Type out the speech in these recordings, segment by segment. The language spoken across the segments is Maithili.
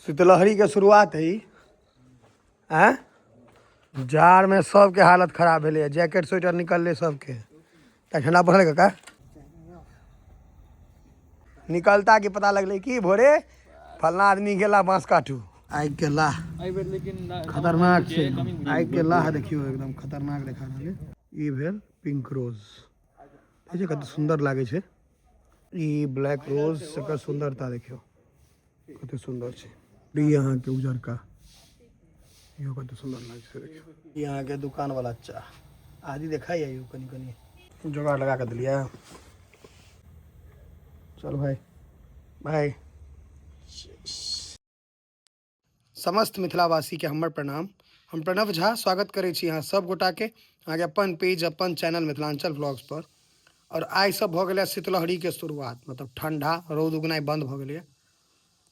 शीतलहरी के शुरुआत है ई। आँय, जाड़मे सबके हालत खराब भेलैए, जैकेट स्वेटर निकललै सबके। तऽ ठंडा पड़ल काका? निकलता कि पता लगलै कि भोरे फलना आदमी गेला बाँस काटू। आगि के लाह खतरनाक छै, आगि के लाह देखियौ एकदम खतरनाक देखा रहल है। ई भेल पिंक रोज, देखै छियै कते सुन्दर लागै छै। ई ब्लैक रोज, एकर सुन्दरता देखियौ कते सुन्दर छै। ई अहाँके उजरका, इहो कते सुन्दर लागै छै देखियौ। ई अहाँके दुकान वाला चाह आदि देखाइए, यौ कनि कनि जोगाड़ लगा कऽ देलियै। चल भाई भाई। समस्त मिथिलावासीके हमर प्रणाम। हम प्रणव झा स्वागत करै छी अहाँ सब गोटाके अहाँके अपन पेज अपन चैनल मिथिलांचल व्लॉग्स पर। और आइ सब भऽ गेलै शीतलहरीके शुरुआत, मतलब ठंडा रौद उगनाइ बंद भऽ गेलैए।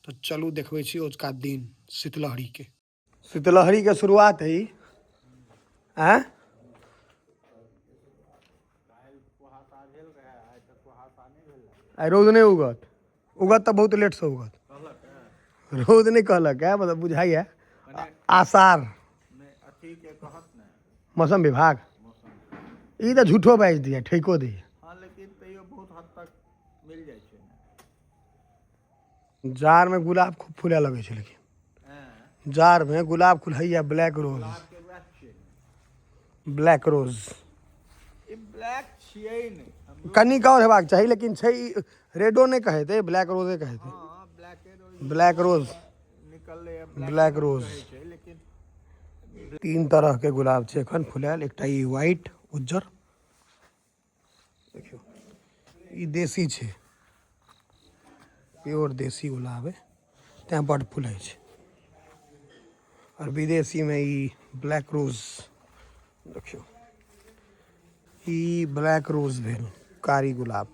तऽ चलू देखबै छी अजुका दिन शीतलहरीके। शीतलहरीके शुरुआत है ई। आँय, आइ रौद नहि उगत, उगत तऽ बहुत लेटसँ उगत। रौद नहि कहलक है, मतलब बुझाइए आसार मौसम विभाग ई तऽ झूठो बाजि दिए, ठेको दिए। जाड़मे गुलाब खूब फूलए लगै छै, लेकिन जाड़मे गुलाब फुलैया। ब्लैक रोज, ब्लैक रोज कनिक आओर हेबाक चाही, लेकिन छै ई रेडो नहि कहैत, ब्लैक रोजे कहैत। Black rose, black rose. तीन तरहके गुलाब छै एखन फुलायल। एकटा ई व्हाइट उज्जर देखियौ, ई देशी छै, प्योर देशी गुलाब है, तैँ बड्ड फुलाइ छै। आओर विदेशीमे ई ब्लैक रोज देखियौ, ई ब्लैक रोज भेल, कारी गुलाब।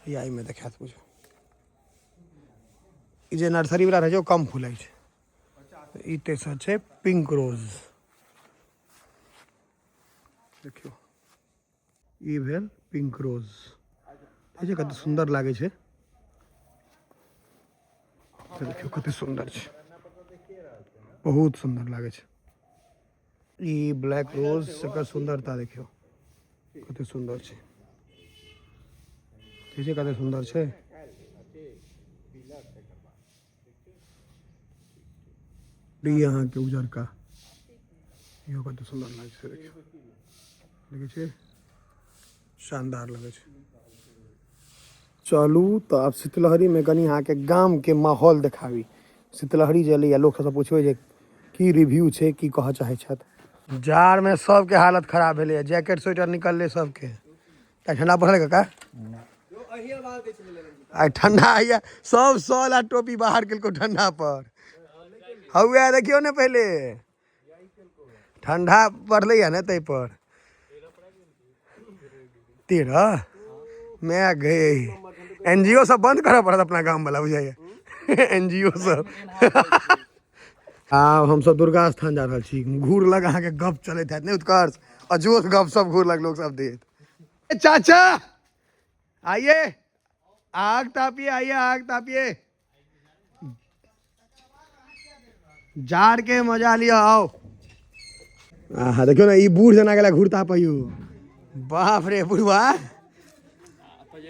या एहिमे देखायत बुझू, ई जे नर्सरी वाला रहै छै ओ कम फुलाइ छै। ई तेसर छै पिंक रोज देखियौ, ई भेल पिंक रोज। देखै छियै कते सुन्दर लागै छै, देखियौ कते सुन्दर छै, बहुत सुन्दर लागै छै। ई ब्लैक रोज, एकर सुन्दरता देखियौ कते सुन्दर छै। देखै छियै कते सुन्दर छै। ई अहाँके उजरका, इहो कते सुन्दर लागै छै देखियौ, देखै छियै शानदार लगै छै। चलू तऽ आब शीतलहरीमे कनि अहाँके गामके माहौल देखाबी। शीतलहरी जे एलैए, लोक सबसँ पुछबै जे की रिव्यू छै, की कहऽ चाहै छथि। जाड़मे सबके हालत खराब भेलैए, जैकेट स्वेटर निकललै सबके। तऽ ठंडा पड़ल काका? आइ ठंडा होइए, सब शॉल आ टोपी बाहर केलको ठंडा पर। हौए देखियौ ने, पहिले ठंडा पड़लैए ने ताहि पर। 13 मैं गए एनजीओ सब बंद करऽ पड़त अपना गाम वाला, बुझाइए एनजीओ सब। आब हमसब दुर्गा स्थान जा रहल छी। घूर लग अहाँके गप चलैत हैत नहि उत्कर्ष? अजोध गप सब घूर लग लोक सब देत। चाचा आइए, आग तापिए, आइए आग तापिए, जाड़ के मजा लिअ, आओ। आहा देखियौ ने, ई बूढ़ जेना गेला घूर तापैयो। बाप रे बुढ़वा,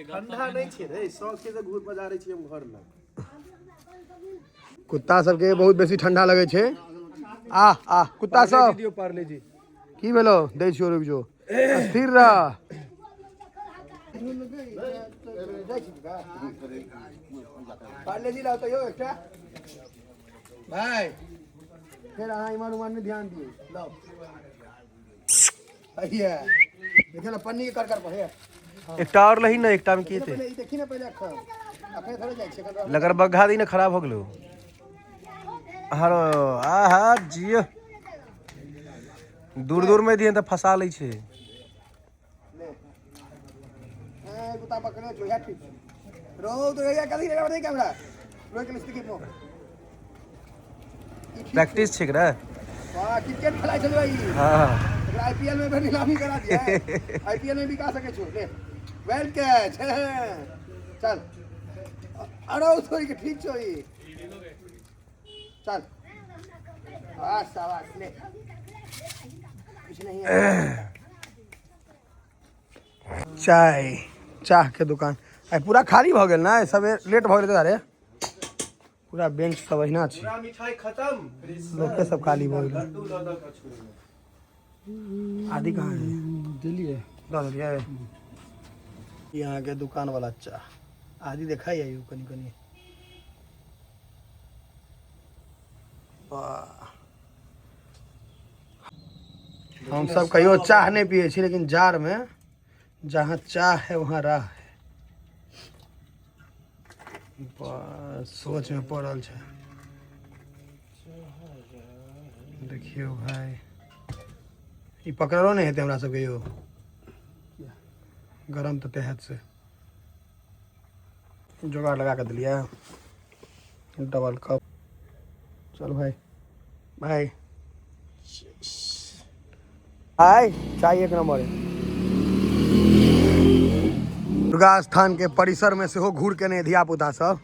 ठंडा नहीं छै रे, शौक से घूर बजारै छी हम घर लग। कुत्ता सबके बहुत बेसी ठंडा लगै छै। आ आ कुत्ता सब दियौ पार्ले जी। की भेलो? दै छियौ, रुकि जो, स्थिर रह। पार्ले जी लाउ तऽ यौ एकटा भाय, फेर अहाँ इम्हर उम्हर नहि ध्यान दियौ। लाउ, हैया देखियौ ने पन्नी के कर कर पर हैया। एकटा और लही ने, एकटा में की हेतै? पहिले ई देखी ने पहिले, अखन अखन थोड़े जाइ छै, एखन। लगर बग्घा दी ने, खराब हो गेलो। हरो आहा जियो, दूर दूर में दिए तऽ फंसा लै छै। ले ए कुत्ता पकड़े छो, या ठीक छै। रौद रहैया कथी रे, नहीं कैमरा रोक ले स्थिति मो। प्रैक्टिस छै एकरा। वाह, क्रिकेट खेलाइ छलै ई। एकरा आईपीएल में भी नीलामी करा दिया, आईपीएल में बिका सकै छो। ले वेल कैच, चल। अरे थोड़ी के ठीक छो ई। चल बस शाबाश ले कुछ नहीं है। चाय चाह के दुकान आइ पूरा खाली भऽ गेल ने सबेर लेट भऽ गेल तारे पूरा बेंच सब अहिना छै पूरा मिठाई खत्म लोके सब खाली भऽ गेल लड्डू दऽ दऽ कऽ छोड़ि आदि कहाँ है देलियै दऽ देलियै ई अहाँके दुकान वाला चाह आदि देखाइ यौ कनि कनि वाह हम सब कहियो चाह नहि पियै छी लेकिन जाड़मे जहाँ चाह है वहाँ राह है। बस सोचमे पड़ल छै। देखियौ भाई, ई पकड़लो नहि हेतै हमरा सबके यौ, गरम तऽ हैत से जोगाड़ लगा कऽ देलियै डबल कप। चल भाई भाई भाई चाय एक नंबर है। दुर्गा स्थान के परिसर में सेहो घूर केने धिया पुता सब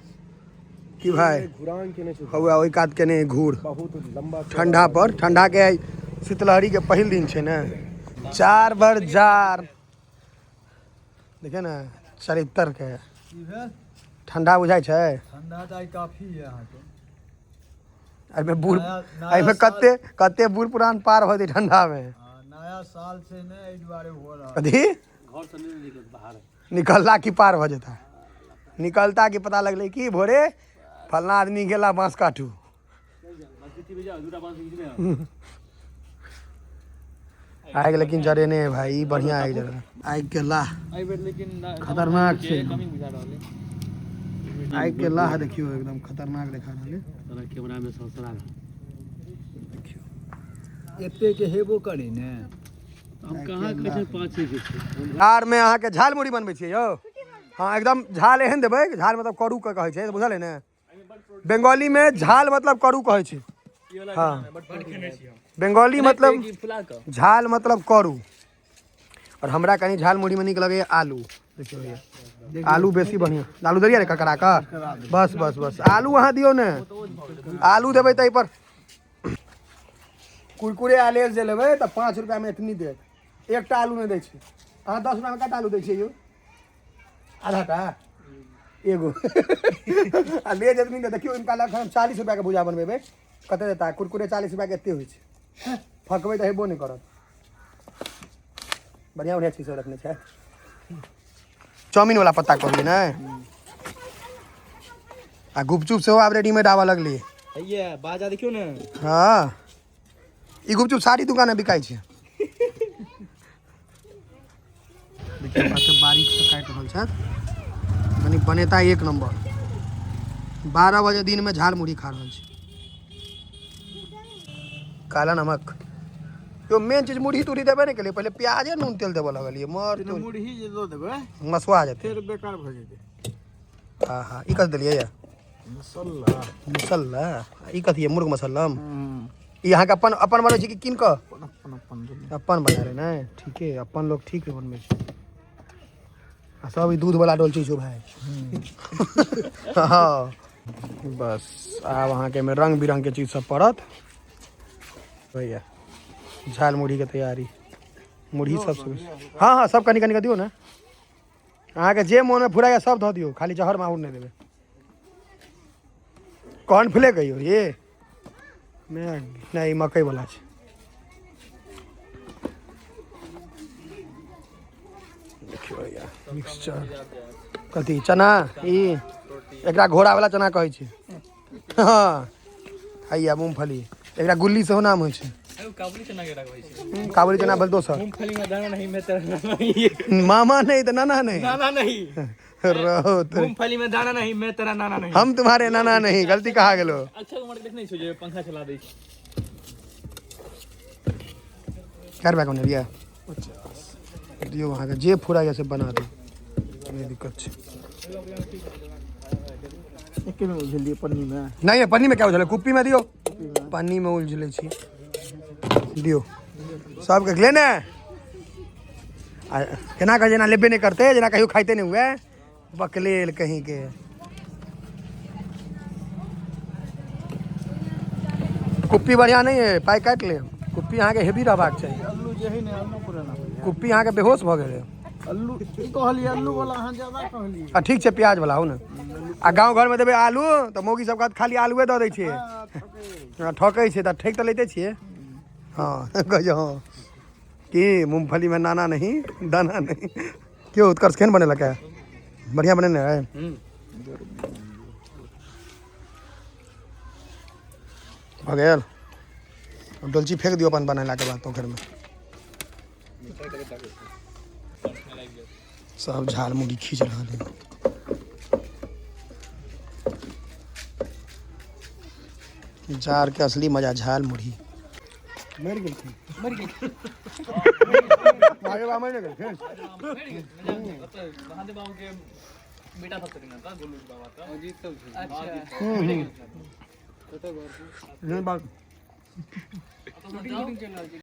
की भाई घुरान केने छै हौआ ओहि कात केने घूर बहुत लंबा ठंडा पर ठंडा के आइ शीतलहरी के पहिल दिन छै ने। चार बार जार देखे ने चरित्र के की भेल? ठंडा बुझाइ छै। ठंडा तऽ आइ काफी है अहाँके। एहिमे बूढ़ नया एहिमे साल- कते कते बूढ़ पुरान पार भऽ जेतै ठंडा मे। हँ, नया साल छै ने, एहि दुआरे हो रहल। कथी निकलला की पार भऽ जेता, निकलता की पता लगलै कि भोरे फलना आदमी गेला बाँस काटू। आगि लेकिन जरेने है भाई, ई बढ़िया आगि जरेने। आगि के लाह खतरनाक छै। आगि के लाह देखियौ एकदम खतरनाक देखा रहल है। कैमरा में ससरा देखियौ एते के हेबो करी ने। हम कहाँ कहै छै 5 के छै। झार में अहाँके झाल मुड़ी बनबै छियै यौ। हाँ एकदम झाल एहन देबै, झाल मतलब करू के कहै छै, बुझल है ने? बंगाली में झाल मतलब करू कहै छै। हाँ बंगाली मतलब झाल मतलब करू। और हमरा कनि झाल मुड़ी में नीक लगैए आलू। देखियौ भैया आलू बेसी बढ़िया। आलू देलियै ने ककरा कऽ? बस बस बस आलू अहाँ दियौ ने, आलू देबै ताहि पर कुरकुरे आ लेस जे लेबै तऽ 5 रुपैआमे एतनी देत, एकटा आलू नहि दै छै। अहाँ 10 रुपैआमे कएटा आलू दै छियै यौ? आधा टा एगो आ लेज एतनी दे। देखियौ इनका लग हम 40 रुपैआके भुजा बनबेबै, कते देता? कुरकुरे 40 रुपैआके एते होइ छै, फकबै तऽ हेबो नहि करत। बढ़िआँ बढ़िआँ चीज सब रखने छै। चाउमीन वाला पत्ता कहलियै ने, आ गुपचुप सेहो आब रेडीमेड आबऽ लगलै। बाजा देखियौ ने। हाँ ई गुपचुप सारी दुकान में बिकाइ छै। देखियौ कते बारीक से काटि रहल छथि, कनि बनेता एक नंबर। 12 बजे दिन में झाल मुड़ी खा रहल छी। काला नमक यो मेन चीज मुरही तुरही देबे नहि केलियै, पहिले प्याजे नून तेल देबऽ लगलियै। मर तोरी। मुरही जे दऽ देबै मसुआ जेतै फेर बेकार भऽ जेतै। हाँ हाँ ई कथी देलियै या? मसल्ला। मसल्ला ई कथी है? मुर्ग मसल्लम। ई अहाँके अपन अपन बनबै छी कि कीन कऽ? अपन अपन अपन बना रहे ने, ठीके अपन लोग ठीक बनबै छै। आ सब ई दूध वाला डोलची छौ भाई। हाँ बस आब अहाँके एहिमे रंग बिरंग के चीज सब पड़त। भैया झाल मुरही के तैयारी, मुरही सब हाँ हाँ सब कनि कनि कऽ दियौ ने। अहाँके जे मोनमे फुराइए सब धऽ दियौ, खाली जहर माहुर नहि देबै। कॉर्नफ्लेक है ये नहीं, मकई वाला छै। देखियौ भैया मिक्सचर कथी चना, ई एकरा घोड़ा वाला चना कहै छै। हाँ हैया मूंगफली, एकरा गुल्ली सेहो नाम होइ छै। काबुली चना के कहै छै। काबुली चना भेल दोसर। मूंगफली में दाना नहीं, मैं तेरा नाना नहीं। मामा नहीं तो नाना नहीं। नाना नहीं रहो तो मूंगफली में दाना नहीं, मैं तेरा नाना नहीं। हम तुम्हारे नाना नहीं, गलती कहा गेलो। अच्छा उम्र देखने छो जे पंखा चला दै छै। कै रुपया के बनेलियै? 50। दियौ अहाँके जे फुराइए से बना दियौ, नहि दिक्कत छै। एके में उझलियै पन्नी में। नहीं पन्नी में क्या उझले, कुप्पी में दियौ, पन्नी में उलझले छी। दियौ सबके ले ने। आ केना कह जेना लेबे नहि करतै, जेना कहियो खाइते नहि हुए, बकलेल कहीं के। कुप्पी बढ़िया नहीं है, पाइ काटि लेब। कुप्पी अहाँके हेवी रहबाक चाही। अल्लू जे है ने अल्लू पुराना। कुप्पी अहाँके बेहोश भऽ गेलै। अल्लू की कहलियै? अल्लू वाला अहाँ ज्यादा कहलियै। आ ठीक छै, प्याज वाला हो ने। आ गाँव घरमे देबै आलू तऽ मौगी सब कहत खाली आलुए दऽ दै छियै। हँ, ठकै छै तऽ ठकि तऽ लैते छियै। हँ, कहै छै हँ कि मूँगफलीमे नाना नहीं दाना नहीं। क्यों उत्कर्ष केहन बनेलक है? बढ़िया बनेने है। भऽ गेल। आब डोलची फेंक दियौ अपन बनेलाके बाद पोखरिमे। सब झाल मुड़ी खींच रहल है। जार के असली मजा झाल मुड़ी। मरि गेलखिन, मरि गेलखिन। आगे बा, मरि गेलखिन। महादेव बाबू के बेटा सब छथिन एतऽ, गोलू बाबा तऽ अजीत सब छै। नहीं बात।